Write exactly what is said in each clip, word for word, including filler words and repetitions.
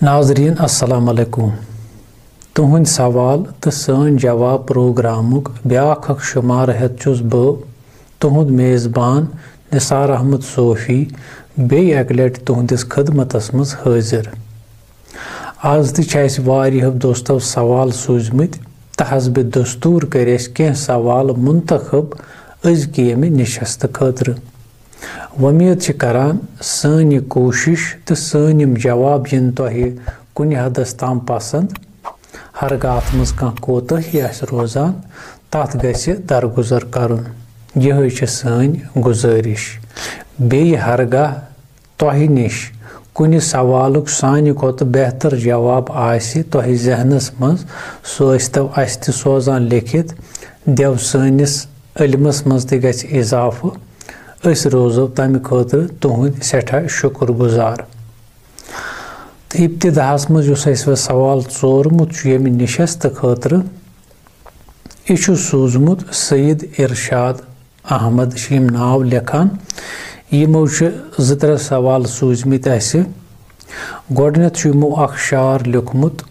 ناظرین، السلام علیکم۔ تُہنٛدۍ سوال تہٕ سٲنۍ جواب پروگرامُک بیاکھ اکھ شمارٕ ہٮ۪تھ چھُس بہٕ، تُہنٛد میزبان نثار احمد صوفی، بیٚیہِ اکہِ لٹہِ تُہنٛدِس خدمتس منٛز حٲضِر۔ از تہِ چھِ اسہِ واریاہو دوستو سوال سوٗزمٕتۍ، تہٕ حسبِ دستور کٔرۍ اسہِ کینٛہہ سوال منتخب أزکہِ ییٚمہِ نشستہٕ خٲطرٕ۔ وۄمید چھِ کران، سٲنۍ یہِ کوٗشش تہٕ سٲنۍ یِم جواب یِن تۄہہِ کُنہِ حدس تام پسند۔ ہرگاہ اتھ منٛز کانٛہہ کوتاہی آسہِ روزان، تتھ گژھِ درگُزر کرُن۔ یِہے چھِ سٲنۍ گُزٲرِش۔ بیٚیہِ ہرگاہ تۄہہِ نِش کُنہِ سوالُک سانہِ کھۄتہٕ بہتر جواب آسہِ تۄہہِ ذہنس منٛز، سُہ ٲسۍتو اسہِ تہِ سوزان لیکھِتھ، دیو سٲنِس علمس منٛز تہِ گژھِ اضافہٕ۔ أسۍ روزو تمہِ خٲطرٕ تُہنٛدۍ سٮ۪ٹھاہ شُکر گُزار۔ تہٕ ابتداہس منٛز یُس اسہِ وۄنۍ سوال ژورمُت چھُ ییٚمہِ نشستہٕ خٲطرٕ، یہِ چھُ سوٗزمُت سید ارشاد احمد، چھِ یِم ناو لیکھان۔ یِمو چھِ زٕ ترٛےٚ سوال سوٗزمٕتۍ اسہِ۔ گۄڈٕنٮ۪تھ چھُ یِمو اکھ شعر لیوٚکھمُت،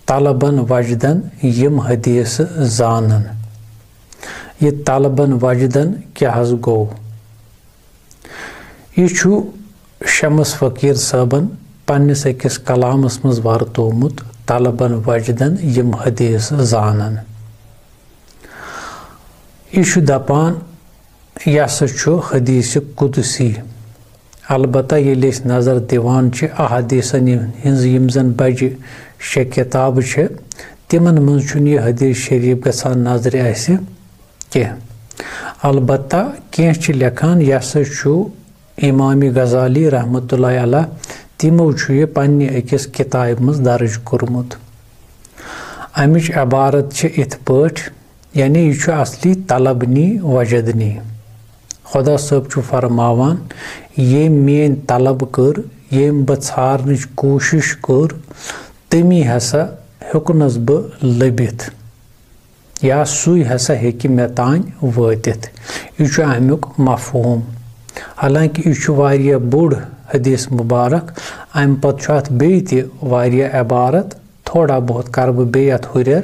طلبن وجدن یِم حدیث زانن۔ یہِ طلبن وجدن کیٛاہ حظ گوٚو؟ یہِ چھُ شمس فقیٖر صٲبن پننِس أکِس کلامس منٛز ورتومُت، طلبن وجدن یِم حدیث زانن۔ یہِ چھُ دپان، یہِ ہسا چھُ حدیث قدسی۔ البتہ ییٚلہِ أسۍ نظر دِوان چھِ احادیثن ہٕنٛز، یِم زن بجہِ شےٚ کتابہٕ چھِ، تِمن منٛز چھُنہٕ یہِ حدیث شریف گژھان نظرِ اسہِ کینٛہہ۔ البتہ کینٛہہ چھِ لیکھان، یہِ ہسا چھُ امام غزالی رحمتہ اللہ علیہ، تِمو چھُ یہِ پننہِ أکِس کِتابہِ منٛز درٕج کوٚرمُت۔ امِچ عبارت چھِ یِتھ پٲٹھۍ، یعنی یہِ چھُ اصلی طلبنی وجدنی۔ خۄدا صٲب چھُ فرماوان، ییٚمۍ میٲنۍ طلب کٔر، ییٚمۍ بہٕ ژھارنٕچ کوٗشِش کٔر، تٔمی ہسا ہیوٚکنس بہٕ لٔبِتھ۔ یا سُے ہسا ہیٚکہِ مےٚ تام وٲتِتھ۔ یہِ چھُ اَمیُک مفہوٗم۔ حالانکہِ یہِ چھُ واریاہ بوٚڑ حدیث مبارک، اَمہِ پتہٕ چھُ اَتھ بیٚیہِ تہِ واریاہ عبارت، تھوڑا بہت کرٕ بہٕ بیٚیہِ اَتھ ہُرٮ۪ر۔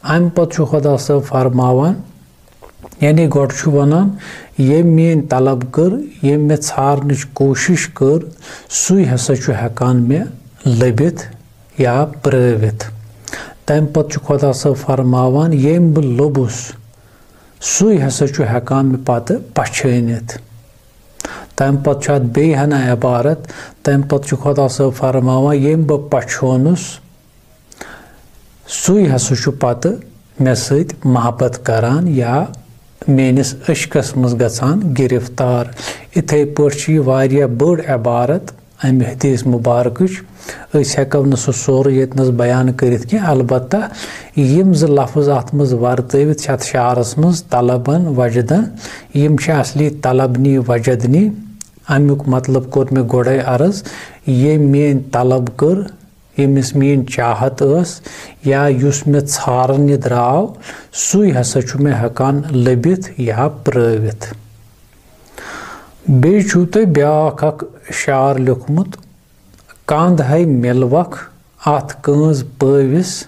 اَمہِ پتہٕ چھُ خۄدا صٲب فرماوان، یعنی گۄڈٕ چھُ وَنان، ییٚمۍ میٛٲنۍ طلب کٔر، ییٚمۍ مےٚ ژھارنٕچ کوٗشِش کٔر، سُے ہسا چھُ ہٮ۪کان مےٚ لٔبِتھ۔ یا پرٲوِتھ۔ تَمہِ پتہٕ چھُ خۄدا صٲب فرماوان، ییٚمۍ بہٕ لوٚبُس، سُے ہسا چھُ ہٮ۪کان مےٚ پتہٕ پَچھٲنِتھ۔ تَمہِ پتہٕ چھُ اَتھ بیٚیہِ ہنا عبارت، تَمہِ پتہٕ چھُ خۄدا صٲب فرماوان، ییٚمۍ بہٕ پَچھونُس، سُے ہسا چھُ پتہٕ مےٚ سۭتۍ محبت کران یا میٲنِس عشقس منٛز گژھان گرفتار۔ اِتھے پٲٹھۍ چھِ یہِ واریاہ بٔڑ عبارت اَمہِ حدیث مبارکٕچ۔ أسۍ ہٮ۪کو نہٕ سُہ سورُے ییٚتہِ نَس بیان کٔرِتھ کینٛہہ، البتہ یِم زٕ لفظ اَتھ منٛز ورتٲوِتھ چھِ اَتھ شعرس منٛز، طلبن وجدن، یِم چھِ اصلی طلبنی وجدنی۔ اَمیُک مطلب کوٚر مےٚ گۄڈَے عرض، ییٚمۍ میٲنۍ طلب کٔر، ییٚمِس میٲنۍ چاہت ٲس یا یُس مےٚ ژھارنہِ درٛاو، سُے ہسا چھُ مےٚ ہٮ۪کان لٔبِتھ یا پرٲوِتھ۔ بیٚیہِ چھُو تۄہہِ بیٛاکھ اکھ شعر لیوٚکھمُت، کانٛدٕ ہے مِلوکھ اَتھ کٲنٛز پٲوِس،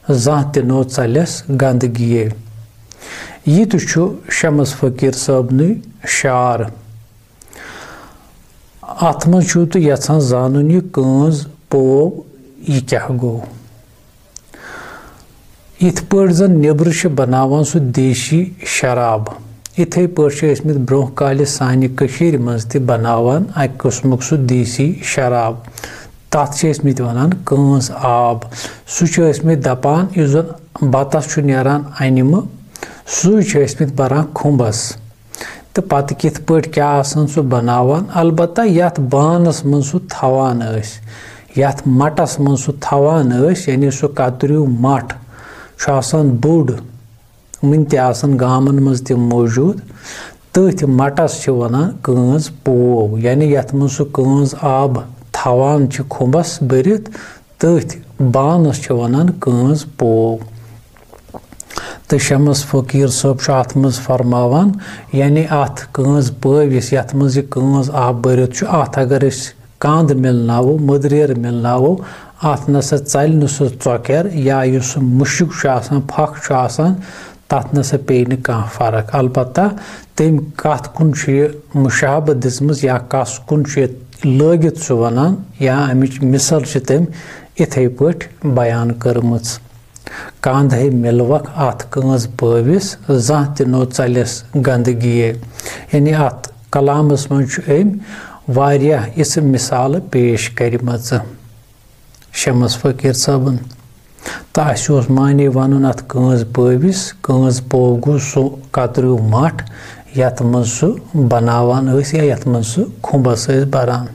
زانٛہہ تہِ نو ژَلٮ۪س گنٛدگیے۔ یہِ تہِ چھُ شمس فقیٖر صٲبنُے شعر۔ اَتھ منٛز چھُو تُہۍ یژھان زانُن، یہِ کٲنٛز پوو، یہِ کیٛاہ گوٚو؟ یِتھ پٲٹھۍ زَن نیٚبرٕ چھِ بَناوان سُہ دیسی شراب، یِتھَے پٲٹھۍ چھِ ٲسۍمٕتۍ برٛونٛہہ کالہِ سانہِ کٔشیٖرِ منٛز تہِ بَناوان اَکہِ قٕسمُک سُہ دیسی شراب۔ تَتھ چھِ ٲسۍمٕتۍ وَنان کٲنٛز آب۔ سُہ چھِ ٲسۍمٕتۍ دَپان، یُس زَن بَتَس چھُ نیران اَنِمہٕ، سُے چھِ ٲسۍمٕتۍ بَران کھُمبَس۔ تہٕ پَتہٕ کِتھ پٲٹھۍ کیٛاہ آسان سُہ بَناوان؟ البتہ یَتھ بانَس منٛز سُہ تھاوان ٲسۍ، یَتھ مَٹَس منٛز سُہ تھاوان ٲسۍ، یعنی سُہ کَتریوٗ مَٹ چھُ آسان بوٚڑ، وٕنہِ تہِ آسان گامَن منٛز تہِ موٗجوٗد، تٔتھۍ مَٹَس چھِ وَنان کٲنٛز پوو، یعنی یَتھ منٛز سُہ کٲنٛز آب تھاوان چھِ کھُمبَس بٔرِتھ، تٔتھۍ بانَس چھِ وَنان کٲنٛز پوو۔ تہٕ شمس فقیٖر صٲب چھُ اَتھ منٛز فرماوان، یعنی اَتھ کٲنٛز پٲوِس، یَتھ منٛز یہِ کٲنٛز آب بٔرِتھ چھُ، اَتھ اگر أسۍ کانٛد مِلناوو، مٔدریر مِلناوو، اَتھ نہ سا ژَلہِ نہٕ سُہ ژۄکیر یا یُس سُہ مُشُک چھُ آسان، پھَکھ چھُ آسان، تَتھ نہ سا پیٚیہِ نہٕ کانٛہہ فرق۔ البتہ تٔمۍ کَتھ کُن چھُ یہِ مُشابہٕ دِژمٕژ یا کَس کُن چھُ یہِ لٲگِتھ سُہ وَنان یا اَمِچ مِثال چھِ تٔمۍ اِتھَے پٲٹھۍ بیان کٔرمٕژ۔ کانٛدٕ ہے مِلوَکھ اَتھ کٲنٛز بٲوِس، زانٛہہ تہِ نو ژَلٮ۪س گنٛدگی یے۔ یعنی اَتھ کلامَس منٛز چھُ أمۍ واریاہ یِژھٕ مِثالہٕ پیش کَرِمَژٕ شمس فقیٖر صٲبَن۔ تہٕ اَسہِ اوس معنی وَنُن اَتھ کٲنٛز بٲوِس، کٲنٛز بٲو گوٚو سُہ کَتریوٗ مَٹھ، یَتھ منٛز سُہ بَناوان ٲسۍ یا یَتھ منٛز سُہ کھُمبَس ٲسۍ بَران۔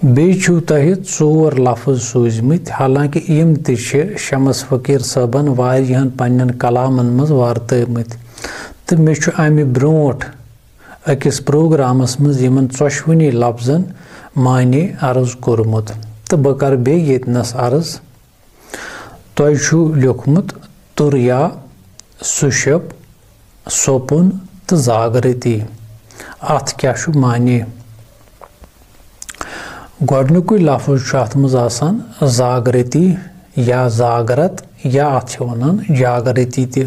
بیٚیہِ چھِو تۄہہِ ژور لفظ سوٗزمٕتۍ، حالانکہِ یِم تہِ چھِ شمس فقیٖر صٲبَن واریاہَن پنٛنٮ۪ن کلامَن منٛز ورتٲومٕتۍ، تہٕ مےٚ چھُ اَمہِ برٛونٛٹھ أکِس پروگرامَس منٛز یِمَن ژۄشوٕنی لفظَن معنی عرض کوٚرمُت، تہٕ بہٕ کَرٕ بیٚیہِ ییٚتنَس عرض۔ تۄہہِ چھُو لیوٚکھمُت تُریا، سُشپ، سوپُن تہٕ زاگرتی۔ اَتھ کیٛاہ چھُ معنی؟ گۄڈٕنیُکُے لفظ چھُ اَتھ منٛز آسان زاگرتی یا زاگرت یا اَتھ چھِ وَنان جاگرتی تہِ۔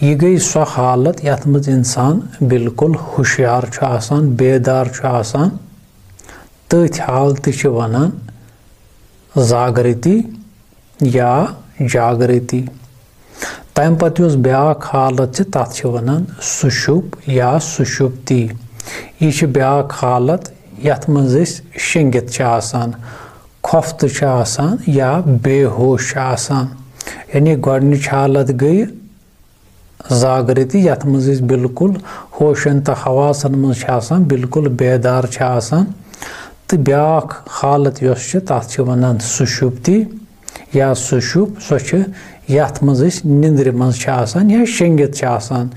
یہِ گٔے سۄ حالت یَتھ منٛز اِنسان بالکل ہُشیار چھُ آسان، بیدار چھُ آسان، تٔتھۍ حالتہِ چھِ وَنان زاگرتی یا جاگرتی۔ تَمہِ پَتہٕ یۄس بیٛاکھ حالت چھِ، تَتھ چھِ وَنان سُشُپ یا سُشُپتی۔ یہِ چھِ بیٛاکھ حالت، یَتھ منٛز أسۍ شیٚنٛگِتھ چھِ آسان، خۄفتہٕ چھِ آسان یا بے ہوش چھِ آسان۔ یعنی گۄڈٕنِچ حالت گٔیہِ زاگرتی، یَتھ منٛز أسۍ بالکل ہوشن تہٕ حواسن منٛز چھِ آسان، بالکل بیدار چھِ آسان۔ تہٕ بیٛاکھ حالت یۄس چھِ، تَتھ چھِ وَنان سُشُپتی یا سُشُپ۔ سۄ چھِ یَتھ منٛز أسۍ نِندرِ منٛز چھِ آسان یا شیٚنٛگِتھ چھِ آسان۔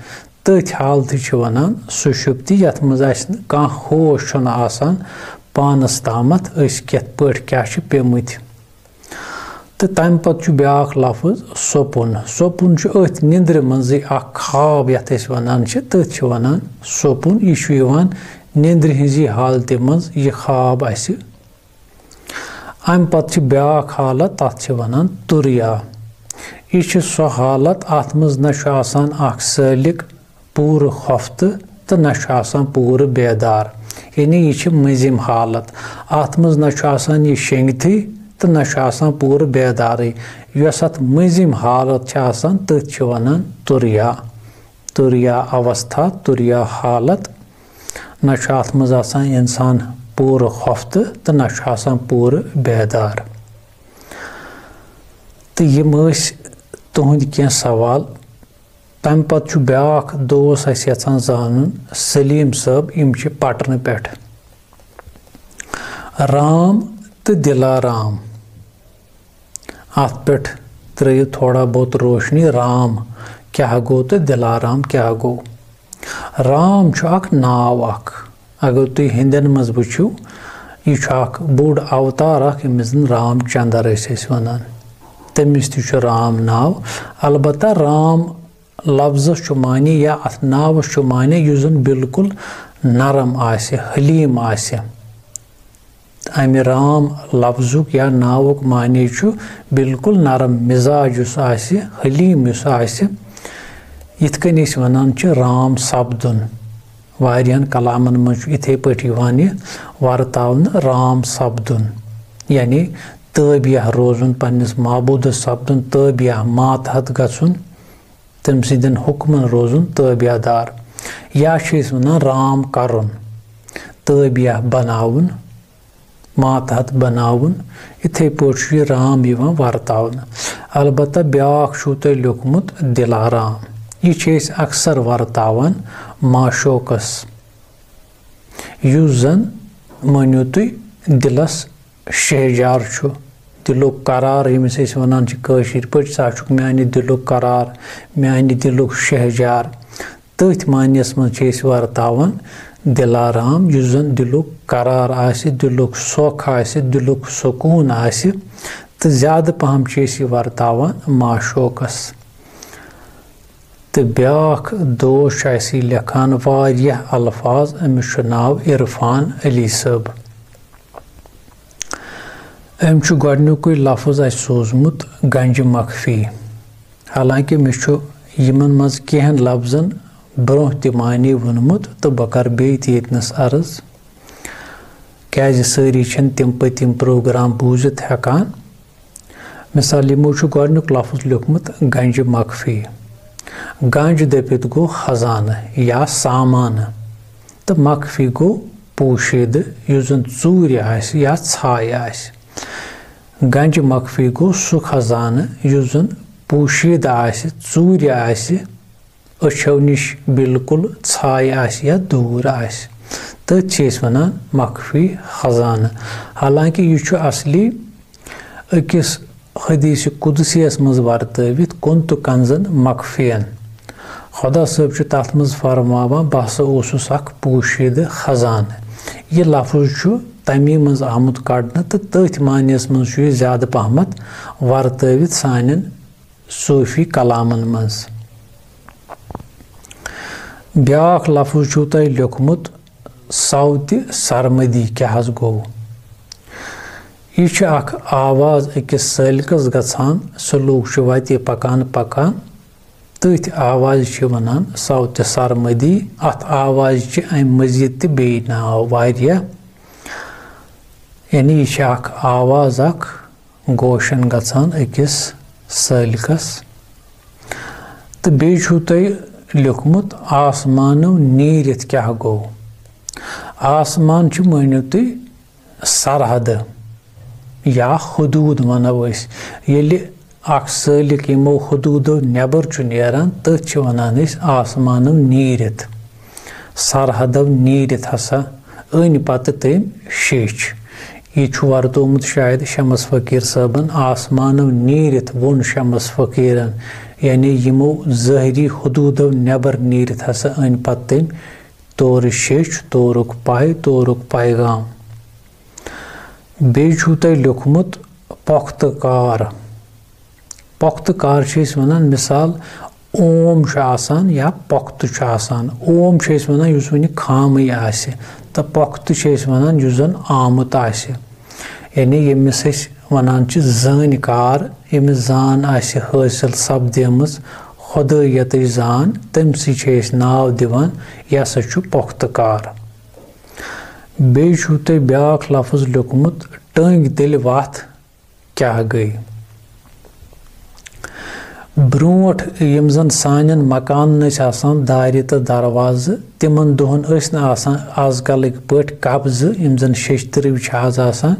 تٔتھۍ حالتہِ چھِ وَنان سُشُپتی، یَتھ منٛز اَسہِ نہٕ کانٛہہ ہوش چھُنہٕ آسان پانَس تامَتھ، أسۍ کِتھ پٲٹھۍ کیٛاہ چھِ پیٚمٕتۍ۔ تہٕ تَمہِ پَتہٕ چھُ بیٛاکھ لفظ سوپُن۔ سوپُن چھُ أتھۍ نِندرِ منٛزٕے اَکھ خواب، یَتھ أسۍ وَنان چھِ، تٔتھۍ چھِ وَنان سوپُن۔ یہِ چھُ یِوان نِندرِ ہٕنٛزی حالتہِ منٛز یہِ خواب اَسہِ۔ اَمہِ پَتہٕ چھِ بیٛاکھ حالت، تَتھ چھِ وَنان تُریا۔ یہِ چھِ سۄ حالت، اَتھ منٛز نہ چھُ آسان اَکھ سٲلِک پوٗرٕ خۄفتہٕ تہٕ نہ چھُ آسان پوٗرٕ بیدار، یعنی یہِ چھِ مٔنٛزِم حالت۔ اَتھ منٛز نہ چھُ آسان یہِ شیٚنٛگتھٕے تہٕ نہ چھُ آسان پوٗرٕ بیدارٕے۔ یۄس اَتھ مٔنٛزِم حالت چھِ آسان، تٔتھۍ چھِ وَنان تُریا، تُریا اوستھا، تُریا حالت۔ نہ چھُ اَتھ منٛز آسان اِنسان پوٗرٕ خۄفتہٕ تہٕ نہ چھُ آسان پوٗرٕ بیدار۔ تہٕ یِم ٲسۍ تُہٕنٛدۍ کینٛہہ سوال۔ تَمہِ پَتہٕ چھُ بیٛاکھ دوس اَسہِ یَژھان زانُن، سلیٖم صٲب، یِم چھِ پَٹنہٕ پٮ۪ٹھ۔ رام تہٕ دِلارام، اَتھ پٮ۪ٹھ ترٛٲیِو تھوڑا بہت روشنی، رام کیٛاہ گوٚو تہٕ دِلارام کیٛاہ گوٚو؟ رام چھُ اَکھ ناو اَکھ۔ اگر تُہۍ ہیٚندٮ۪ن منٛز وٕچھِو، یہِ چھُ اَکھ بوٚڑ اوتار اَکھ، ییٚمِس زَن رام چندر ٲسۍ أسۍ وَنان۔ تٔمِس تہِ چھُ رام ناو۔ البتہ رام لفظس چھُ معنی یا اَتھ ناوَس چھُ معنی یُس زَن بالکل نرم آسہِ، حلیٖم آسہِ۔ اَمہِ رام لفظُک یا ناوُک معنی چھُ بالکل نرم مزاج یُس آسہِ، حلیٖم یُس آسہِ۔ یِتھ کٔنۍ أسۍ وَنان چھِ رام سپدُن۔ واریاہَن کلامَن منٛز چھُ یِتھَے پٲٹھۍ یِوان یہِ ورتاونہٕ، رام سپدُن۔ یعنی تٲبیہ روزُن، پنٛنِس معبوٗدَس سپدُن تٲبیہ، ماتحت گژھُن، تٔمۍ سٕنٛدٮ۪ن حُکمَن روزُن تٲبیہ دار۔ یا چھِ أسۍ وَنان رام کَرُن، تٲبیہ بناوُن، ماتحت بناوُن۔ یِتھَے پٲٹھۍ چھُ یہِ رام یِوان ورتاونہٕ۔ البتہ بیٛاکھ چھُو تۄہہِ لیوٚکھمُت دِلارام۔ یہِ چھِ أسۍ اکثر ورتاوان معشوقس، یُس زن، مٲنِو تُہۍ، دِلس شہجار چھُ، دِلُک قرار ییٚمِس أسۍ وَنان چھِ کٲشِرۍ پٲٹھۍ، "ژٕ ہا چھُکھ میٛانہِ دِلُک قرار، میٛانہِ دِلُک شہجار۔" تٔتھۍ معنیَس منٛز چھِ أسۍ ورتاوان دِلارام، یُس زَن دِلُک قرار آسہِ، دِلُک سۄکھ آسہِ، دِلُک سکوٗن آسہِ، تہٕ زیادٕ پَہَم چھِ أسۍ یہِ ورتاوان معشوقَس۔ تہٕ بیٛاکھ دوس چھُ اَسہِ لیکھان واریاہ الفاظ، أمِس چھُ ناو عرفان علی صٲب۔ أمۍ چھُ گۄڈٕنیُکُے لفظ اَسہِ سوٗزمُت گنجہِ مخفی۔ حالانکہِ مےٚ چھُ یِمن منٛز کینٛہَن لفظن برٛونٛہہ تہِ معنی ووٚنمُت، تہٕ بہٕ کَرٕ بیٚیہِ تہِ ییٚتنَس عرض، کیٛازِ سٲری چھِنہٕ تِم پٔتِم پروگرام بوٗزِتھ ہٮ۪کان۔ مثال، یِمو چھُ گۄڈٕنیُک لفظ لیوٚکھمُت گنجہِ مخفی۔ گنج دٔپِتھ گوٚو خزانہٕ یا سامانہٕ، تہٕ مخفی گوٚو پوشیدٕ، یُس زن ژوٗرِ آسہِ یا ژھایہِ آسہِ۔ گنج مخفی گوٚو سُہ خزانہٕ یُس زن پوشیدٕ آسہِ، ژوٗرِ آسہِ، أچھو نِش بالکل ژھایہِ آسہِ یا دوٗر آسہِ۔ تٔتھۍ چھِ أسۍ ونان مخفی خزانہٕ۔ حالانکہِ یہِ چھُ اصلی أکِس حدیث قدسیَس منٛز ورتٲوِتھ، "كنت كنزا مخفيا"۔ خدا صٲب چھُ تَتھ منٛز فرماوان، "بہٕ ہسا اوسُس اکھ پوشیدٕ خزانہٕ۔" یہِ لفظ چھُ تَمی منٛز آمُت کڑنہٕ تہٕ تٔتھۍ معنیَس منٛز چھُ یہِ زیادٕ پہمتھ ورتٲوِتھ سانٮ۪ن صوٗفی کلامن منٛز۔ بیٛاکھ لفظ چھُو تۄہہِ لیوٚکھمُت صوتِ سرمدی۔ کیٛاہ حظ گوٚو؟ یہِ چھِ اکھ آواز أکِس سٲلِکس گژھان، سُہ لوٗکھ چھُ وتہِ پکان پکان، تٔتھۍ آوازِ چھِ ونان صوتِ سرمدی۔ اتھ آوازِ چھِ امہِ مزید تہِ بیٚیہِ ناو واریاہ، یعنی یہِ چھِ اکھ آواز اکھ گوشن گژھان أکِس سٲلِکس۔ تہٕ بیٚیہِ چھُو تۄہہِ لیوٚکھمُت آسمانو نیٖرِتھ کیٛاہ گوٚو؟ آسمان چھُ، مٲنِو تُہۍ، سرحدٕ یا حدوٗد وَنو أسۍ۔ ییٚلہِ اکھ سٲلِک یِمو حدوٗدو نٮ۪بر چھُ نیران، تٔتھۍ چھِ وَنان أسۍ آسمانو نیٖرِتھ۔ سرحدو نیٖرِتھ ہسا أنۍ پتہٕ تٔمۍ شیٚچھ۔ یہِ چھُ ورتومُت شاید شمس فقیٖر صٲبن، آسمانو نیٖرِتھ ووٚن شمس فقیٖرن، یعنی یِمو ظٲہری حدوٗدو نٮ۪بر نیٖرِتھ ہسا أنۍ پتہٕ تٔمۍ تورٕ شیٚچھ، تورُک پَے، تورُک پیغام۔ بیٚیہِ چھُو تۄہہِ لیوٚکھمُت پۄختہٕ کار۔ پۄختہٕ کار چھِ أسۍ وَنان، مِثال، اوم چھُ آسان یا پۄختہٕ چھُ آسان۔ اوم چھِ أسۍ وَنان یُس وُنہِ خامٕے آسہِ، تہٕ پۄختہٕ چھِ أسۍ وَنان یُس زَن آمُت آسہِ۔ یعنی ییٚمِس أسۍ وَنان چھِ زٲنۍ کار، ییٚمِس زان آسہِ حٲصِل سپدیمٕژ خۄدٲیتٕچ زان، تٔمۍ سٕے چھِ أسۍ ناو دِوان، یہِ ہسا چھُ پۄختہٕ کار۔ بیٚیہِ چھُو تۄہہِ بیٛاکھ لفظ لیوٚکھمُت، ٹٔنٛگۍ تیٚلہِ وَتھ کیٛاہ گٔے؟ برٛونٛٹھ یِم زَن سانٮ۪ن مکانَن ٲسۍ آسان دارِ تہٕ دروازٕ، تِمَن دۄہَن ٲسۍ نہٕ آسان آز کَلٕکۍ پٲٹھۍ قبضہٕ، یِم زَن شیٚچھتٕرٕوۍ چھِ آز آسان،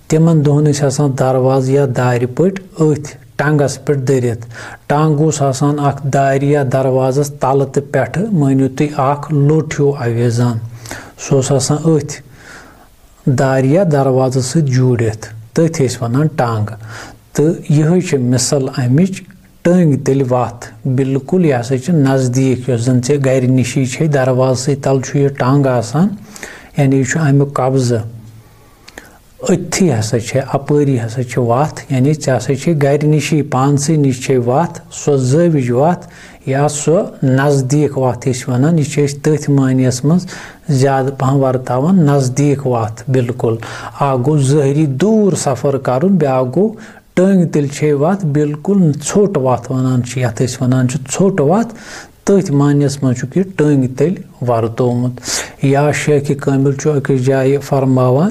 تِمَن دۄہَن ٲسۍ آسان دروازٕ یا دارِ پٔٹۍ أتھۍ ٹنٛگَس پٮ۪ٹھ دٔرِتھ۔ ٹنٛگ اوس آسان اَکھ دارِ یا دروازَس تَلہٕ تہٕ پٮ۪ٹھٕ، مٲنِو تُہۍ، اَکھ لوٚٹ ہیوٗ اَویزان۔ سُہ اوس آسان أتھۍ دارِ یا دروازس سۭتۍ جوٗڑِتھ، تٔتھۍ ٲسۍ وَنان ٹنٛگ۔ تہٕ یِہوٚے چھِ مِثال اَمِچ، ٹٔنٛگۍ تیٚلہِ وَتھ، بالکل یہِ ہسا چھِ نزدیٖک، یۄس زَن ژےٚ گَرِ نِشی چھے، دروازسٕے تَل چھُ یہِ ٹنٛگ آسان، یعنی یہِ چھُ اَمیُک قبضہٕ۔ أتھی ہسا چھے، اَپٲری ہسا چھِ وَتھ، یعنی ژےٚ ہسا چھے گَرِ نِشی، پانسٕے نِش چھے وَتھ، سۄ زٲوِج وَتھ، یا سۄ نزدیٖک وَتھ أسۍ وَنان، یہِ چھِ أسۍ تٔتھۍ معنیَس منٛز زیادٕ پَہَم وَرتاوان، نزدیٖک وَتھ بالکل۔ اَکھ گوٚو ظٲہری دوٗر سفر کَرُن، بیٛاکھ گوٚو ٹٔنٛگۍ تیٚلہِ چھے وَتھ بالکل ژھوٚٹ وَتھ وَنان چھِ، یَتھ أسۍ وَنان چھِ ژھوٚٹ وَتھ، تٔتھۍ معنیَس منٛز چھُکھ یہِ ٹٔنٛگۍ تیٚلہِ وَرتومُت۔ یا شیخ کٲمِل چھُ أکِس جایہِ فرماوان،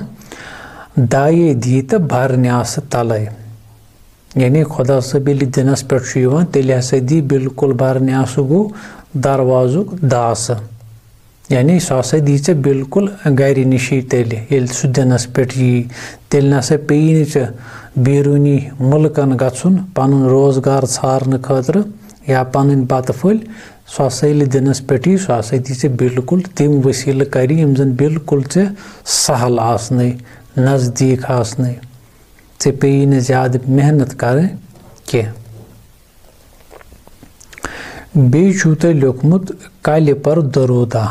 "دایے دی تہٕ بَرنہِ آسہٕ تَلَے"۔ یعنی خۄدا صٲب ییٚلہِ دِنَس پٮ۪ٹھ چھُ یِوان، تیٚلہِ ہسا دی بالکل بَرنہِ آسہٕ گوٚو دروازُک داسہٕ۔ یعنی سُہ ہسا دی ژےٚ بالکل گَرِ نِشی تیٚلہِ، ییٚلہِ سُہ دِنَس پٮ۪ٹھ یی۔ تیٚلہِ نہ سا پیٚیی نہٕ ژےٚ بیروٗنی مُلکَن گژھُن پَنُن روزگار ژھارنہٕ خٲطرٕ یا پَنٕنۍ بَتہٕ پھٔلۍ۔ سُہ ہسا ییٚلہِ دِنَس پٮ۪ٹھ یی، سُہ ہسا دی ژےٚ بالکل تِم وسیٖلہٕ کَرِ، یِم زَن بالکل ژےٚ سہل آسنَے، نزدیٖک آسنَے۔ ژےٚ پیٚیی نہٕ زیادٕ محنت کَرٕنۍ کینٛہہ۔ بیٚیہِ چھُو تۄہہِ لیوٚکھمُت کَلہِ پر دروٗدا۔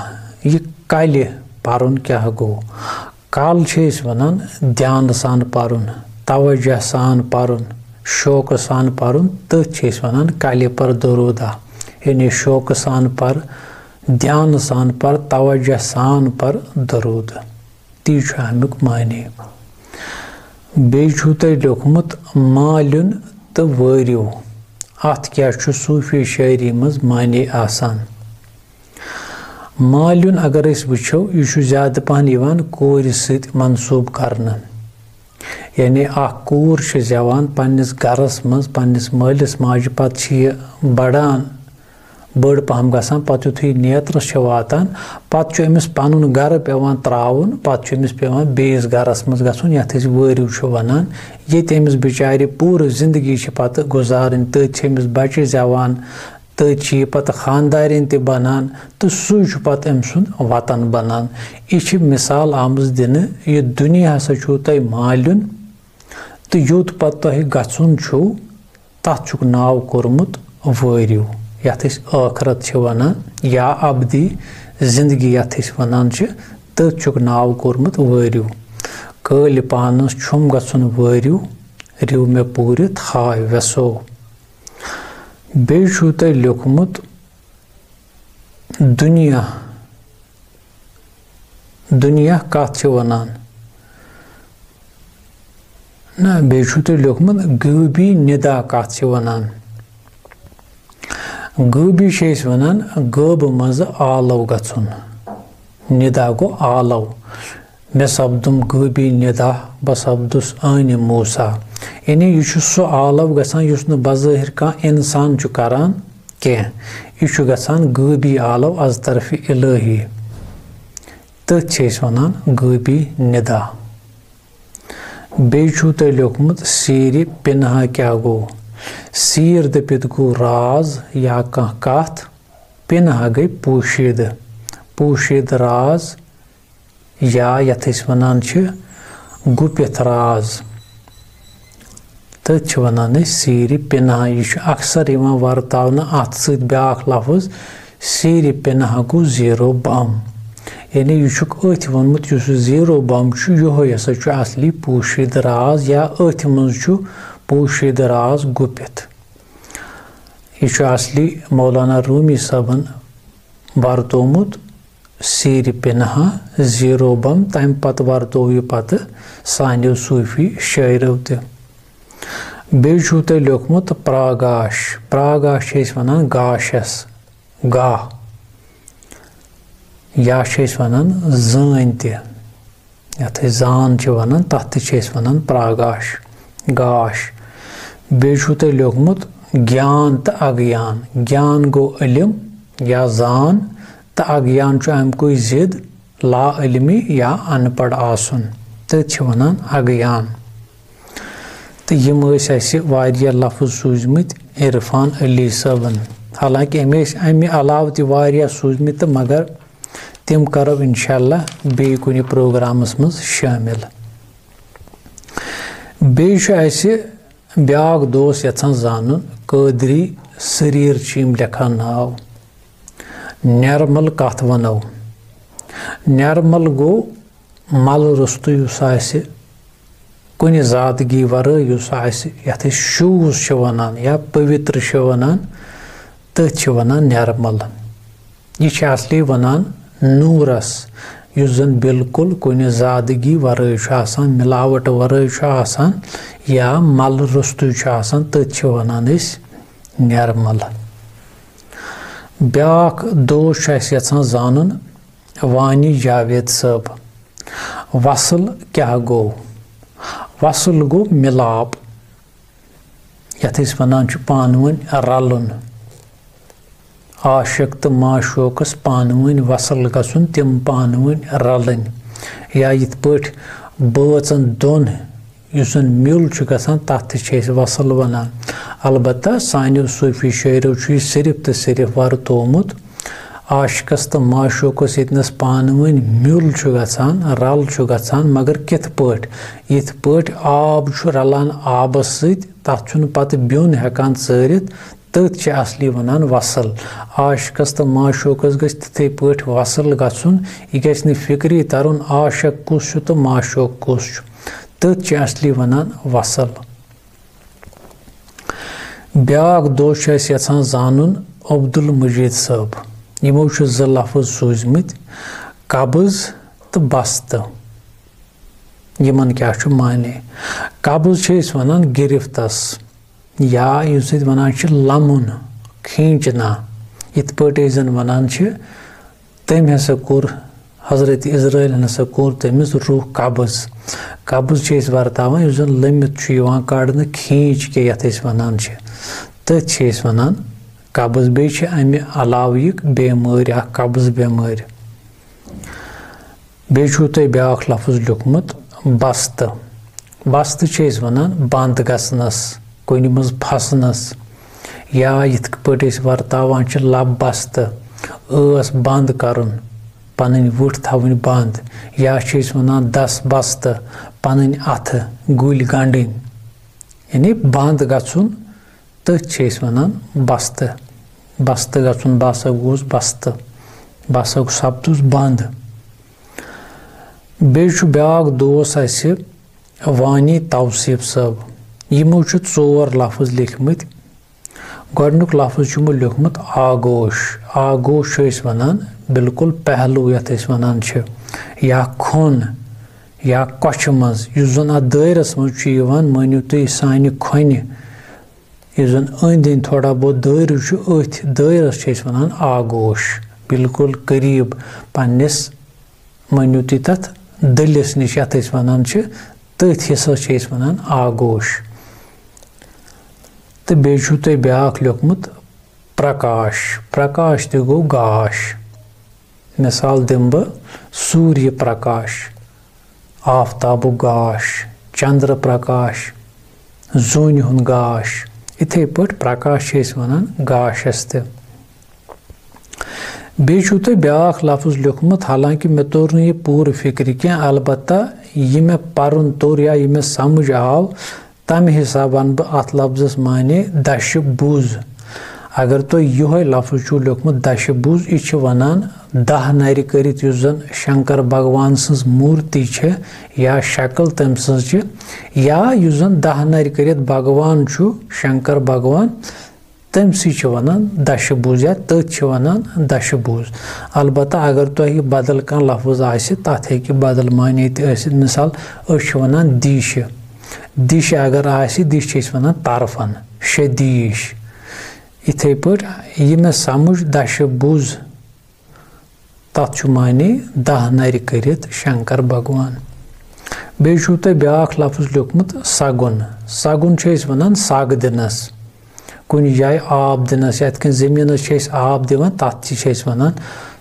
یہِ کَلہِ پَرُن کیٛاہ گوٚو؟ کَل چھِ أسۍ وَنان دھیانہٕ سان پَرُن، توجہ سان پَرُن، شوقہٕ سان پَرُن، تٔتھۍ چھِ أسۍ وَنان کَلہِ پر دروٗدا۔ یعنی شوقہٕ سان پَر، دھیانہٕ سان پَر، توجہ سان پَر دروٗد۔ تی چھُ اَمیُک معنی۔ بیٚیہِ چھُو تۄہہِ لیوٚکھمُت مالیُن تہٕ وٲرِو۔ اَتھ کیٛاہ چھُ صوٗفی شٲعری منٛز معنی آسان؟ مالیُن اگر أسۍ وٕچھو، یہِ چھُ زیادٕ پَہَن یِوان کورِ سۭتۍ منسوٗب کرنہٕ۔ یعنی اَکھ کوٗر چھِ زٮ۪وان پنٛنِس گَرَس منٛز، پنٛنِس مٲلِس ماجہِ، پَتہٕ چھِ یہِ بَڑان، بٔڑ پَہَم گژھان، پَتہٕ یُتھُے نیترَس چھِ واتان، پَتہٕ چھُ أمِس پَنُن گَرٕ پٮ۪وان ترٛاوُن، پَتہٕ چھُ أمِس پٮ۪وان بیٚیِس گَرَس منٛز گژھُن، یَتھ أسۍ وٲرِو چھِ وَنان۔ ییٚتہِ أمِس بِچارِ پوٗرٕ زِندگی چھِ پَتہٕ گُزارٕنۍ، تٔتھۍ چھِ أمِس بَچہِ زٮ۪وان، تٔتھۍ چھِ یہِ پَتہٕ خانٛدارِنۍ تہِ بَنان، تہٕ سُے چھُ پَتہٕ أمۍ سُنٛد وطن بَنان۔ یہِ چھِ مِثال آمٕژ دِنہٕ، یہِ دُنیا ہسا چھُو تۄہہِ مالیُن، تہٕ یوٚت پَتہٕ تۄہہِ گژھُن چھُو، تَتھ چھُکھ ناو کوٚرمُت وٲرِو، یَتھ أسۍ ٲخرت چھِ وَنان، یا ابدی زِندگی یَتھ أسۍ وَنان چھِ، تٔتھۍ چھُکھ ناو کوٚرمُت وٲرِو۔ کٲلۍ پانَس چھُم گژھُن وٲرِو، رِو مےٚ پوٗرِتھ ہاے وٮ۪سو۔ بیٚیہِ چھُو تۄہہِ لیوٚکھمُت دُنیا۔ دُنیا کَتھ چھِ وَنان؟ نہ، بیٚیہِ چھُو تۄہہِ لیوٚکھمُت غٲبی نِدا کَتھ چھِ وَنان؟ غٲبی چھِ أسۍ وَنان غٲبہٕ منٛزٕ آلو گژھُن۔ نِدا گوٚو آلو۔ مےٚ سَپدُم غٲبی نِدا، بہٕ سَپدُس عٲنہِ موسیٰ۔ یعنی یہِ چھُ سُہ آلو گژھان یُس نہٕ بظٲہِر کانٛہہ اِنسان چھُ کران کینٛہہ۔ یہِ چھُ گژھان غٲبی آلو از طرفِ الٰہی۔ تٔتھۍ چھِ أسۍ وَنان غٲبی نِدا۔ بیٚیہِ چھُو تۄہہِ لیوٚکھمُت سیٖرِ پِنہا کیٛاہ گوٚو؟ سیٖر دٔپِتھ گوٚو راز یا کانٛہہ کَتھ، پِنہا گٔے پوشیٖدٕ، پوشیٖدٕ راز، یا یَتھ أسۍ وَنان چھِ گُپِتھ راز۔ تٔتھۍ چھِ وَنان أسۍ سیٖرِ پِنہا۔ یہِ چھُ اکثر یِوان ورتاونہٕ اَتھ سۭتۍ بیٛاکھ لفظ، سیٖرِ پِنہا گوٚو زیٖرو بم۔ یعنی یہِ چھُکھ أتھۍ ووٚنمُت، یُس یہِ زیٖرو بم چھُ، یِہوٚے ہسا چھُ اصلی پوشیٖدٕ راز، یا أتھۍ منٛز چھُ پوشیٖدٕ راز گُپِتھ۔ یہِ چھُ اصلی مولانا رومی صٲبن ورتومُت سیٖرِ پِنہا زیٖرو بم، تَمہِ پتہٕ ورتوو یہِ پتہٕ سانیو صوٗفی شٲعرو تہِ۔ بیٚیہِ چھُو تۄہہِ لیوٚکھمُت پراگاش۔ پراگاش چھِ أسۍ وَنان گاشَس، گاہ، یا چھِ أسۍ وَنان زٲنۍ تہِ، یَتھ أسۍ زان چھِ وَنان، تَتھ تہِ چھِ أسۍ وَنان پراگاش، گاش۔ بیٚیہِ چھُو تۄہہِ لیوٚکھمُت گیان تہٕ اگیان۔ گیان گوٚو علم یا زان، تہٕ اگیان چھُ اَمہِ کُے ضد، لا علمی یا اَن پَڑھ آسُن، تٔتھۍ چھِ وَنان اگیان۔ تہٕ یِم ٲسۍ اَسہِ واریاہ لفظ سوٗزمٕتۍ عرفان علی صٲبن۔ حالانکہ أمۍ ٲسۍ اَمہِ علاوٕ تہِ واریاہ سوٗزمٕتۍ، تہٕ مگر تِم کرو انشاءاللہ بیٚیہِ کُنہِ پروگرامس منٛز شٲمِل۔ بیٚیہِ چھُ اَسہِ بیٛاکھ دوس یَژھان زانُن، قٲدری سریٖر چھِ یِم لیکھان ناو۔ نٮ۪رمل کَتھ وَنو؟ نٮ۪رمل گوٚو مَلہٕ روٚستُے یُس آسہِ، کُنہِ زادگی وَرٲے یُس آسہِ، یَتھ أسۍ shoes چھِ وَنان یا پٔوِتر چھِ وَنان، تٔتھۍ چھِ وَنان نٮ۪رمل۔ یہِ چھِ اصلی وَنان نوٗرس، یُس زَن بالکل کُنہِ زادگی وَرٲے چھُ آسان، مِلاوٹ وَرٲے چھُ آسان یا مَلہٕ روٚستُے چھُ آسان، تٔتھۍ چھِ وَنان أسۍ نٮ۪رمل۔ بیٛاکھ دوس چھُ اَسہِ یَژھان زانُن، وانی جاوید صٲب، وصل کیٛاہ گوٚو؟ وصل گوٚو مِلاپ، یَتھ أسۍ وَنان چھِ پانہٕ ؤنۍ رَلُن۔ عاشق تہٕ معشوقس پانہٕ ؤنۍ وصل گژھُن، تِم پانہٕ ؤنۍ رَلٕنۍ۔ یا یِتھ پٲٹھۍ بٲژن دۄن یُس زَن میُل چھُ گژھان، تَتھ تہِ چھِ أسۍ وصل وَنان۔ البتہ سانیو صوٗفی شٲعرو چھُ یہِ صرف تہٕ صرف ورتومُت عاشقس تہٕ معشوقس ییٚتنَس پانہٕ ؤنۍ میُل چھُ گژھان، رَل چھُ گژھان، مگر کِتھ پٲٹھۍ؟ یِتھ پٲٹھۍ آب چھُ رَلان آبَس سۭتۍ، تَتھ چھُنہٕ پَتہٕ بیوٚن ہٮ۪کان ژٲرِتھ، تٔتھۍ چھِ اصلی وَنان وصل۔ عاشقس تہٕ معشوقس گژھِ تِتھَے پٲٹھۍ وصل گژھُن، یہِ گژھِ نہٕ فِکری تَرُن عاشق کُس چھُ تہٕ معشوق کُس چھُ۔ تٔتھۍ چھِ اصلی وَنان وصل۔ بیٛاکھ دوس چھُ اَسہِ یَژھان زانُن عبدالمجیٖد صٲب۔ یِمو چھِ زٕ لفظ سوٗزمٕتۍ، قبض تہٕ بستہٕ۔ یِمن کیٛاہ چھُ معنی؟ قبض چھِ أسۍ وَنان گِرفتس، یا یُس أسۍ وَنان چھِ لَمُن، کھینچنا، یِتھ پٲٹھۍ أسۍ زَن وَنان چھِ، تٔمۍ ہسا کوٚر، حضرت عزرائیل ہسا کوٚر تٔمِس روح قبض۔ قبض چھِ أسۍ ورتاوان یُس زَن لٔمِتھ چھُ یِوان کڑنہٕ، کھینچ کے یَتھ أسۍ وَنان چھِ، تٔتھۍ چھِ أسۍ وَنان قبض۔ بیٚیہِ چھِ اَمہِ علاوٕ یہِ بٮ۪مٲرۍ اکھ، قبض بٮ۪مٲرۍ۔ بیٚیہِ چھُو تۄہہِ بیٛاکھ لفظ لیوٚکھمُت، بستہٕ۔ بستہٕ چھِ أسۍ وَنان بنٛد گژھنَس، کُنہِ منٛز پھسنَس، یا یِتھ پٲٹھۍ أسۍ ورتاوان چھِ لب بستہٕ، ٲس بنٛد کَرُن، پَنٕنۍ وٕٹھ تھاوٕنۍ بنٛد، یا چھِ أسۍ وَنان دَس بستہٕ، پَنٕنۍ اَتھٕ گُلۍ گنٛڈٕنۍ، یعنی بنٛد گژھُن۔ تٔتھۍ چھِ أسۍ وَنان بستہٕ۔ بستہٕ گژھُن، بہٕ ہسا گوٚوُس بستہٕ، بہٕ ہسا سپدُس بنٛد۔ بیٚیہِ چھُ بیٛاکھ دوس اَسہِ وانی توصیف صٲب۔ یِمو چھِ ژور لفظ لیکھمٕتۍ۔ گۄڈٕنیُک لفظ چھُ یِمو لیوٚکھمُت آگوش۔ آگوش چھِ أسۍ وَنان بالکل پہلو، یَتھ أسۍ وَنان چھِ، یا کھۄن، یا کۄچھِ منٛز، یُس زَن اَتھ دٲیرَس منٛز چھُ یِوان، مٲنِو تُہۍ، سانہِ کھۄنہِ، یُس زَن أنٛدۍ أنٛدۍ تھوڑا بہت دٲیرٕ چھُ، أتھۍ دٲیرَس چھِ أسۍ وَنان آگوش، بالکل قریٖب پنٛنِس، مٲنِو تُہۍ، تَتھ دٔلِس نِش، یَتھ أسۍ وَنان چھِ، تٔتھۍ حِصَس چھِ أسۍ وَنان آگوش۔ تہٕ بیٚیہِ چھُو تۄہہِ بیٛاکھ لیوٚکھمُت پرکاش۔ پرکاش تہِ گوٚو گاش۔ مثال دِمہٕ بہٕ، سوٗریہ پرکاش، آفتابُک گاش، چندر پرکاش، زوٗنہِ ہُنٛد گاش۔ یِتھَے پٲٹھۍ پرکاش چھِ أسۍ وَنان گاشَس تہِ۔ بیٚیہِ چھُو تۄہہِ بیٛاکھ لفظ لیوٚکھمُت، حالانکہ مےٚ توٚر نہٕ یہِ پوٗرٕ فِکرِ کینٛہہ، البتہ یہِ مےٚ پَرُن توٚر یا یہِ مےٚ سَمٕجھ آو، تَمہِ حِساب وَنہٕ بہٕ اَتھ لفظَس معنی دَشہِ بُز۔ اگر تۄہہِ یِہوٚے لفظ چھُو لیوٚکھمُت دَشہِ بُز، یہِ چھِ وَنان دَہ نَرِ کٔرِتھ یُس زَن شنکر بھگوان سٕنٛز موٗرتی چھِ یا شکل تٔمۍ سٕنٛز چھِ، یا یُس زَن دَہ نَرِ کٔرِتھ بھگوان چھُ، شنکر بھگوان، تٔمۍ سٕے چھِ وَنان دَشہِ بُز یا تٔتھۍ چھِ وَنان دَشہِ بُز۔ البتہ اگر تۄہہِ بدل کانٛہہ لفظ آسہِ، تَتھ ہیٚکہِ بدل معنی تہِ ٲسِتھ۔ مثال، أسۍ چھِ وَنان دیٖشہِ۔ دیٖشہِ اگر آسہِ، دیٖشہِ چھِ أسۍ وَنان طرفن، شےٚ دیٖش۔ یِتھَے پٲٹھۍ یہِ مےٚ سَمٕجھ دَشہِ بُز، تَتھ چھُ معنی دَہ نَرِ کٔرِتھ شنکر بھگوان۔ بیٚیہِ چھُو تۄہہِ بیٛاکھ لفظ لیوٚکھمُت سَگُن۔ سَگُن چھِ أسۍ وَنان سَگ دِنَس، کُنہِ جایہِ آب دِنَس، یَتھ کٔنۍ زٔمیٖنَس چھِ أسۍ آب دِوان، تَتھ تہِ چھِ أسۍ وَنان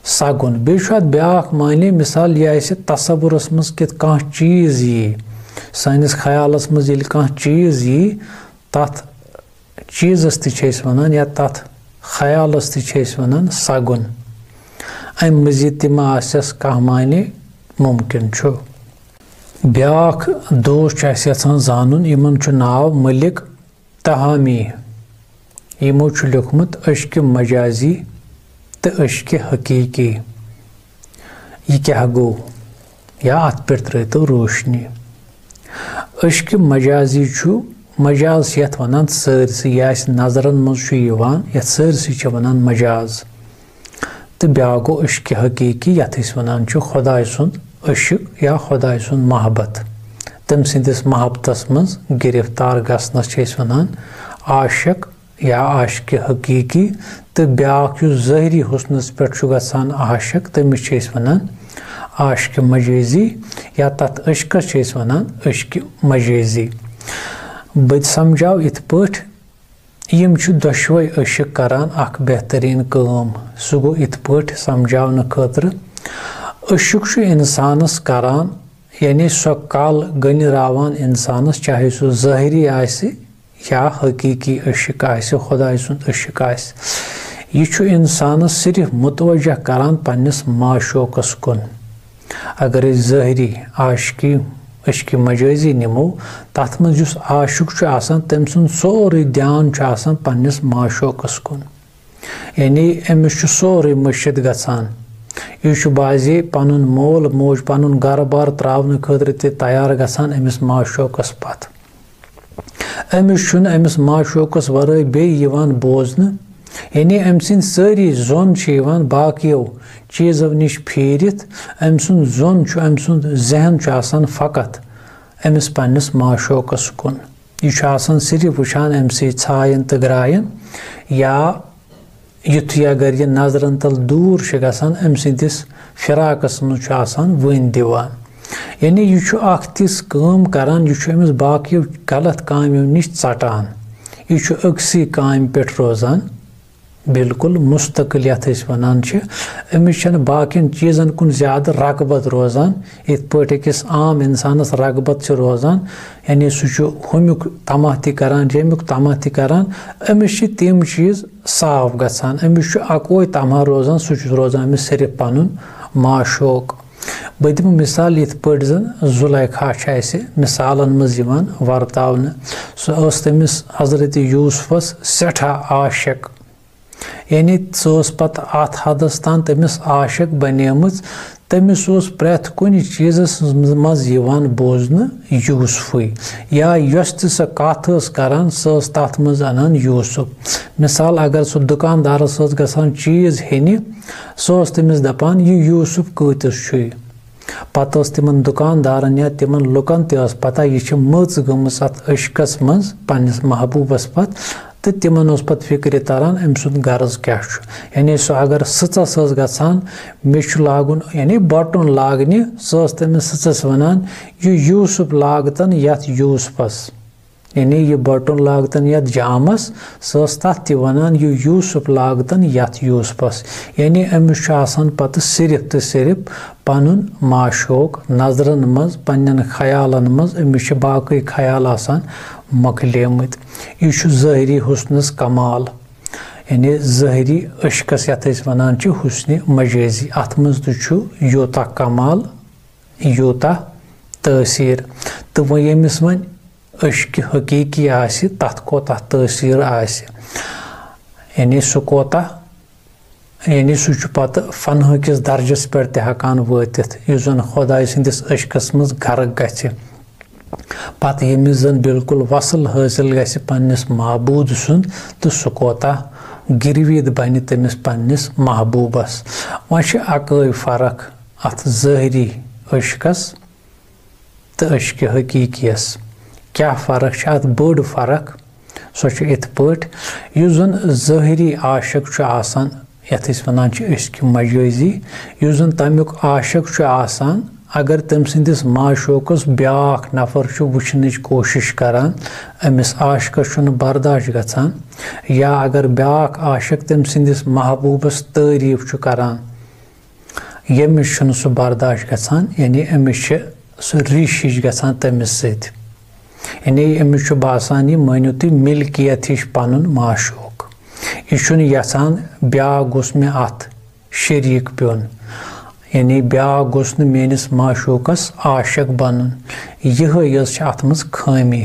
سَگُن۔ بیٚیہِ چھُ اَتھ بیٛاکھ معنی، مثال، یہِ آسہِ تصورَس منٛز کِتھ کانٛہہ چیٖز یی، سٲنِس خیالَس منٛز ییٚلہِ کانٛہہ چیٖز یی، تَتھ چیٖزَس تہِ چھِ أسۍ وَنان یا تَتھ خیالَس تہِ چھِ أسۍ وَنان سَگُن۔ اَمہِ مٔزیٖد تہِ ما آسٮ۪س کانٛہہ معنی؟ مُمکِن چھُ۔ بیٛاکھ دوس چھُ اَسہِ یَژھان زانُن، یِمَن چھُ ناو مٔلِک تہامی۔ یِمو چھُ لیوٚکھمُت عشقِ مجازی تہٕ عشقِ حقیٖقی۔ یہِ کیٛاہ گوٚو؟ یا اَتھ پٮ۪ٹھ ترٛٲوتو روشنی۔ عشقِ مجازی چھُ، مجاز چھِ یَتھ وَنان سٲرسٕے، یہِ اَسہِ نظرَن منٛز چھُ یِوان، یَتھ سٲرسٕے چھِ وَنان مجاز۔ تہٕ بیٛاکھ گوٚو عشقِ حقیٖقی، یَتھ أسۍ وَنان چھِ خۄداے سُنٛد عشق یا خۄداے سُنٛد محبت۔ تٔمۍ سٕنٛدِس محبتَس منٛز گِرفتار گژھنَس چھِ أسۍ وَنان عاشق یا عاشقِ حقیٖقی۔ تہٕ بیٛاکھ یُس ظٲہری حُسنَس پٮ۪ٹھ چھُ گژھان عاشق، تٔمِس چھِ أسۍ وَنان عاشقِ مجٲزی یا تَتھ عشقَس چھِ أسۍ وَنان عشقِ مجٲزی۔ بہٕ تہِ سَمجھاو یِتھ پٲٹھۍ، یِم چھِ دۄشوَے عشق کَران اَکھ بہتریٖن کٲم۔ سُہ گوٚو یِتھ پٲٹھۍ سَمجھاونہٕ خٲطرٕ، عشق چھُ اِنسانَس کَران، یعنی سۄ کَل گٔنٛڈراوان اِنسانَس، چاہے سُہ ظٲہری آسہِ یا حقیٖقی عشق آسہِ، خۄداے سُنٛد عشق آسہِ۔ یہِ چھُ اِنسانَس صرف متوجہ کَران پنٛنِس معشوقَس کُن۔ اگر أسۍ ظٲہری عاشقی، عشقِ مجٲزی نِمو، تَتھ منٛز یُس عاشق چھُ آسان، تٔمۍ سُنٛد سورُے دیان چھُ آسان پنٛنِس معشوقَس کُن۔ یعنی أمِس چھُ سورُے مٔشِتھ گژھان۔ یہِ چھُ بعضے پَنُن مول موج، پَنُن گَرٕ بار ترٛاونہٕ خٲطرٕ تہِ تیار گژھان أمِس معشوقَس پَتھ۔ أمِس چھُنہٕ أمِس معشوقَس وَرٲے بیٚیہِ یِوان بوزنہٕ۔ یعنی أمۍ سٕنٛدۍ سٲری ظۄن چھِ یِوان باقیو چیٖزو نِش پھیٖرِتھ۔ أمۍ سُنٛد ظۄن چھُ، أمۍ سُنٛد ذہن چھُ آسان فقط أمِس پننِس معشوقس کُن۔ یہِ چھُ آسان صرف وٕچھان أمۍ سٕے ژھایَن تہٕ گرٛایَن، یا یُتھُے اگر یہِ نظرن تل دوٗر چھُ گژھان، أمۍ سٕنٛدِس فراقس منٛز چھُ آسان وٲنۍ دِوان۔ یعنی یہِ چھُ اکھ تِژھ کٲم کران، یہِ چھُ أمِس باقیو غلط کامیو نِش ژٹان۔ یہِ چھُ أکسٕے کامہِ پٮ۪ٹھ روزان، بالکل مستقل یتھ أسۍ ونان چھِ۔ أمِس چھنہٕ باقین چیٖزن کُن زیادٕ رغبت روزان، یِتھ پٲٹھۍ أکِس عام انسانس رغبت چھِ روزان۔ یعنی سُہ چھُ ہُمیُک طمع تہِ کران، ییٚمیُک طمع تہِ کران۔ أمِس چھِ تِم چیٖز صاف گژھان، أمِس چھُ اکوے طمع روزان، سُہ چھُ روزان أمِس صرف پنُن معشوق۔ بہٕ دِمہٕ مثال، یِتھ پٲٹھۍ زن زلیخا چھِ اسہِ مثالن منٛز یِوان ورتاونہٕ۔ سۄ ٲس تٔمِس حضرت یوسفس سٮ۪ٹھاہ عاشق، یعنی سۄ ٲس پتہٕ اتھ حدس تام تٔمِس عاشق بنیمٕژ۔ تٔمِس اوس پرٛٮ۪تھ کُنہِ چیٖزس منٛز یِوان بوزنہٕ یوسفٕے، یا یۄس تہِ سۄ کتھ ٲس کران، سۄ ٲس تتھ منٛز انان یوسف۔ مثال، اگر سُہ دُکاندارس ٲس گژھان چیٖز ہیٚنہِ، سۄ ٲس تٔمِس دپان، "یہِ یوسف کۭتِس چھُے؟" پتہٕ ٲس تِمن دُکاندارن یا تِمن لُکن تہِ ٲس پتہ، یہِ چھِ مٔژ گٔمٕژ اتھ عشقس منٛز پننِس محبوبس پتہٕ، تہٕ تِمن اوس پتہٕ فکرِ تران، أمۍ سُنٛد غرض کیٛاہ چھُ۔ یعنی سُہ اگر سٕژس ٲس گژھان، مےٚ چھُ لاگُن، یعنی بٹُن لاگنہِ، سۄ ٲس تٔمِس سٕژس ونان، "یہِ یوسف لاگتن یتھ یوسفس"۔ یعنی یہِ بٹُن لاگتن یتھ جامس، سۄ ٲس تتھ تہِ ونان، "یہِ یوسف لاگتن یتھ یوسفس"۔ یعنی أمِس چھُ آسان پتہٕ صرف تہٕ صرف پنُن معشوق نظرن منٛز، پننٮ۪ن خیالن منٛز، أمِس چھِ باقٕے خیال آسان مۄکلیمٕتۍ۔ یہِ چھُ ظٲہری حسنس کمال، یعنی ظٲہری عشقس یتھ أسۍ ونان چھِ حسنِ مجازی، اتھ منٛز تہِ چھُ یوٗتاہ کمال، یوٗتاہ تٲثیر۔ تہٕ وۄنۍ ییٚمِس وۄنۍ عشقِ حقیقی آسہِ، تتھ کوتاہ تٲثیر آسہِ، یعنی سُہ کوتاہ، یعنی سُہ چھُ پتہٕ فنہٕ کِس درجس پٮ۪ٹھ تہِ ہٮ۪کان وٲتِتھ، یُس زن خۄداے سٕنٛدِس عشقس منٛز غرق گژھِ۔ پتہٕ ییٚمِس زن بالکل وصل حٲصِل گژھِ پننِس معبوٗد سُنٛد، تہٕ سُہ کوتاہ گِرویٖد بنہِ تٔمِس پننِس محبوٗبس۔ وۄنۍ چھِ اکٲے فرق اتھ ظٲہری عشقس تہٕ عشقِ حقیقیَس۔ کیٛاہ فرق چھِ؟ اَتھ بٔڑ فرق، سۄ چھِ یِتھ پٲٹھۍ، یُس زَن ظٲہری عاشق چھُ آسان، یَتھ أسۍ وَنان چھِ عشقِ مجٲزی، یُس زَن تَمیُک عاشق چھُ آسان، اگر تٔمۍ سٕنٛدِس معشوقَس بیٛاکھ نفر چھُ وٕچھنٕچ کوٗشِش کران، أمِس عاشقَس چھُنہٕ برداش گژھان، یا اگر بیٛاکھ عاشق تٔمۍ سٕنٛدِس محبوٗبَس تعریٖف چھُ کران، ییٚمِس چھُنہٕ سُہ برداش گژھان، یعنی أمِس چھِ سُہ ریش ہِش گژھان تٔمِس سۭتۍ۔ یعنی أمِس چھُ باسان، یہِ مٲنِو تُہۍ، مِلکیت ہِش پَنُن معشوق۔ یہِ چھُنہٕ یَژھان بیٛاکھ گوٚژھ مےٚ اَتھ شریٖک پیوٚن۔ یعنی بیٛاکھ گوٚژھ نہٕ میٲنِس معشوقَس عاشق بَنُن۔ یِہوٚے یٲژ چھِ اَتھ منٛز خٲمی،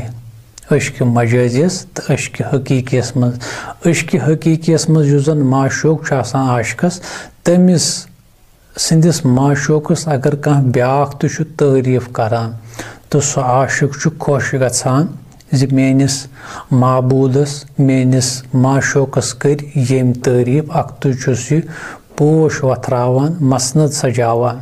عشقِ مجٲزیَس تہٕ عشقِ حقیٖقیَس منٛز۔ عشقِ حقیٖقیَس منٛز یُس زَن معشوق چھُ آسان عاشقَس، تٔمِس سٕنٛدِس معشوقَس اگر کانٛہہ بیٛاکھ تہِ چھُ تعریٖف کران، تہٕ سُہ عاشق چھُ خۄش گژھان زِ میٲنِس معبوٗدَس، میٲنِس معشوقَس کٔرۍ ییٚمۍ تعریٖف، اَکھتُے چھُس یہِ پوش وۄتھراوان، مسند سجاوان۔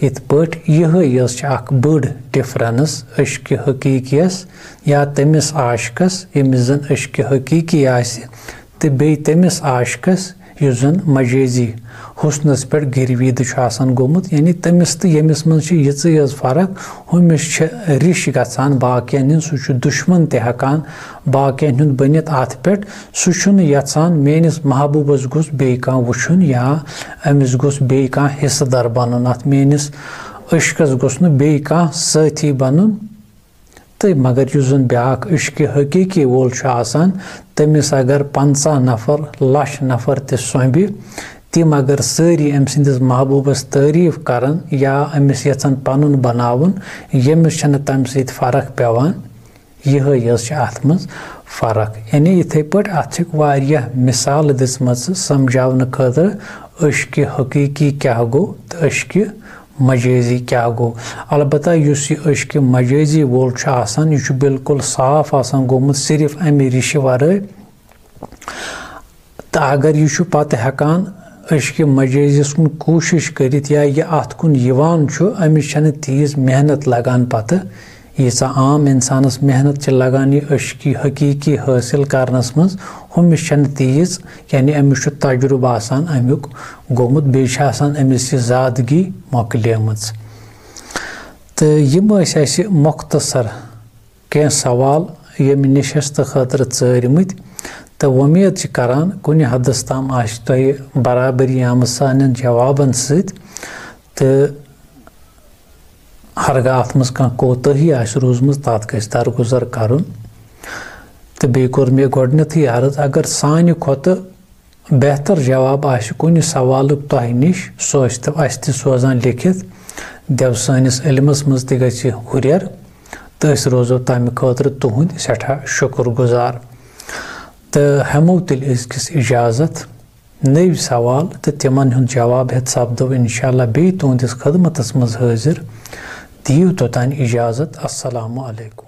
یِتھ پٲٹھۍ یِہوٚے یٲژ چھِ اَکھ بٔڑ difference عشقِ حقیٖقیَس یا تٔمِس عاشقَس، ییٚمِس زَن عشقِ حقیٖقی آسہِ، تہٕ بیٚیہِ تٔمِس عاشقَس، یُس زَن مجٲزی حُسنَس پٮ۪ٹھ گِرویٖدٕ چھُ آسان گوٚمُت، یعنی تٔمِس تہٕ ییٚمِس منٛز چھِ یِژٕے یٲژ فرق، ہُمِس چھِ رِش گژھان باقیَن ہِنٛز، سُہ چھُ دُشمَن تہِ ہٮ۪کان باقیَن ہُنٛد بٔنِتھ اَتھ پٮ۪ٹھ۔ سُہ چھُنہٕ یَژھان میٛٲنِس محبوٗبَس گوٚژھ بیٚیہِ کانٛہہ وٕچھُن یا أمِس گوٚژھ بیٚیہِ کانٛہہ حصہٕ دار بَنُن، اَتھ میٛٲنِس عشقَس گوٚژھ نہٕ بیٚیہِ کانٛہہ سٲتھی بَنُن۔ تہٕ مگر یُس زَن بیٛاکھ عشقِ حقیٖقی وول چھُ آسان، تٔمِس اگر پنٛژاہ نفر، لَچھ نفر تہِ سۄمبہِ، تِم اگر سٲری أمۍ سٕنٛدِس محبوٗبَس تعریٖف کَرَن یا أمِس یَژھَن پَنُن بَناوُن، ییٚمِس چھَنہٕ تَمہِ سۭتۍ فرق پٮ۪وان۔ یِہوٚے یٲژ چھِ اَتھ منٛز فرق۔ یعنی یِتھَے پٲٹھۍ اَتھ چھِکھ واریاہ مِثالہٕ دِژمَژٕ سَمجھاونہٕ خٲطرٕ عشقِ حقیٖقی کیٛاہ گوٚو تہٕ عشقِ مجٲزی کیٛاہ گوٚو۔ البتہ یُس یہِ عشقِ مجٲزی وول چھُ آسان، یہِ چھُ بالکل صاف آسان گوٚمُت صرف اَمہِ ریشہِ وَرٲے۔ تہٕ اگر یہِ چھُ پَتہٕ ہٮ۪کان عشقِ مجٲزیَس کُن کوٗشِش کٔرِتھ یا یہِ اَتھ کُن یِوان چھُ، أمِس چھَنہٕ تیٖژ محنت لَگان پَتہٕ ییٖژاہ عام اِنسانَس محنت چھِ لَگان یہِ عشقی حقیٖقی حٲصِل کَرنَس منٛز، ہُمِس چھَنہٕ تیٖژ، یعنی أمِس چھُ تجرُبہٕ آسان اَمیُک گوٚمُت، بیٚیہِ چھِ آسان أمِس یہِ زادگی مۄکلیمٕژ۔ تہٕ یِم ٲسۍ اَسہِ مۄختصر کینٛہہ سوال ییٚمہِ نِشستہٕ خٲطرٕ ژٲرۍ مٕتۍ، تہٕ وۄمید چھِ کران کُنہِ حدس تام آسہِ تۄہہِ برابری آمٕژ سانٮ۪ن جوابن سۭتۍ، تہٕ ہرگاہ اتھ منٛز کانٛہہ کوتٲہی آسہِ روٗزمٕژ، تتھ گژھِ درگُزر کرُن۔ تہٕ بیٚیہِ کوٚر مےٚ گۄڈٕنیتھٕے عرض، اگر سانہِ کھۄتہٕ بہتر جواب آسہِ کُنہِ سوالُک تۄہہِ نِش، سُہ ٲسۍ تو اَسہِ تہِ سوزان لیکھِتھ۔ دٮ۪و سٲنِس علمَس منٛز تہِ گژھِ ہُرٮ۪ر، تہٕ أسۍ روزو تَمہِ خٲطرٕ تُہُنٛدۍ سٮ۪ٹھاہ شُکُر گُزار۔ تہٕ ہٮ۪مو تیٚلہِ أزکِس اِجازت۔ نٔوۍ سوال تہٕ تِمَن ہُنٛد جواب ہٮ۪تھ سپدو اِنشاء اللہ بیٚیہِ تُہٕنٛدِس خدمتَس منٛز حٲضِر۔ دِیِو توٚتام اِجازت۔ السلام علیکم۔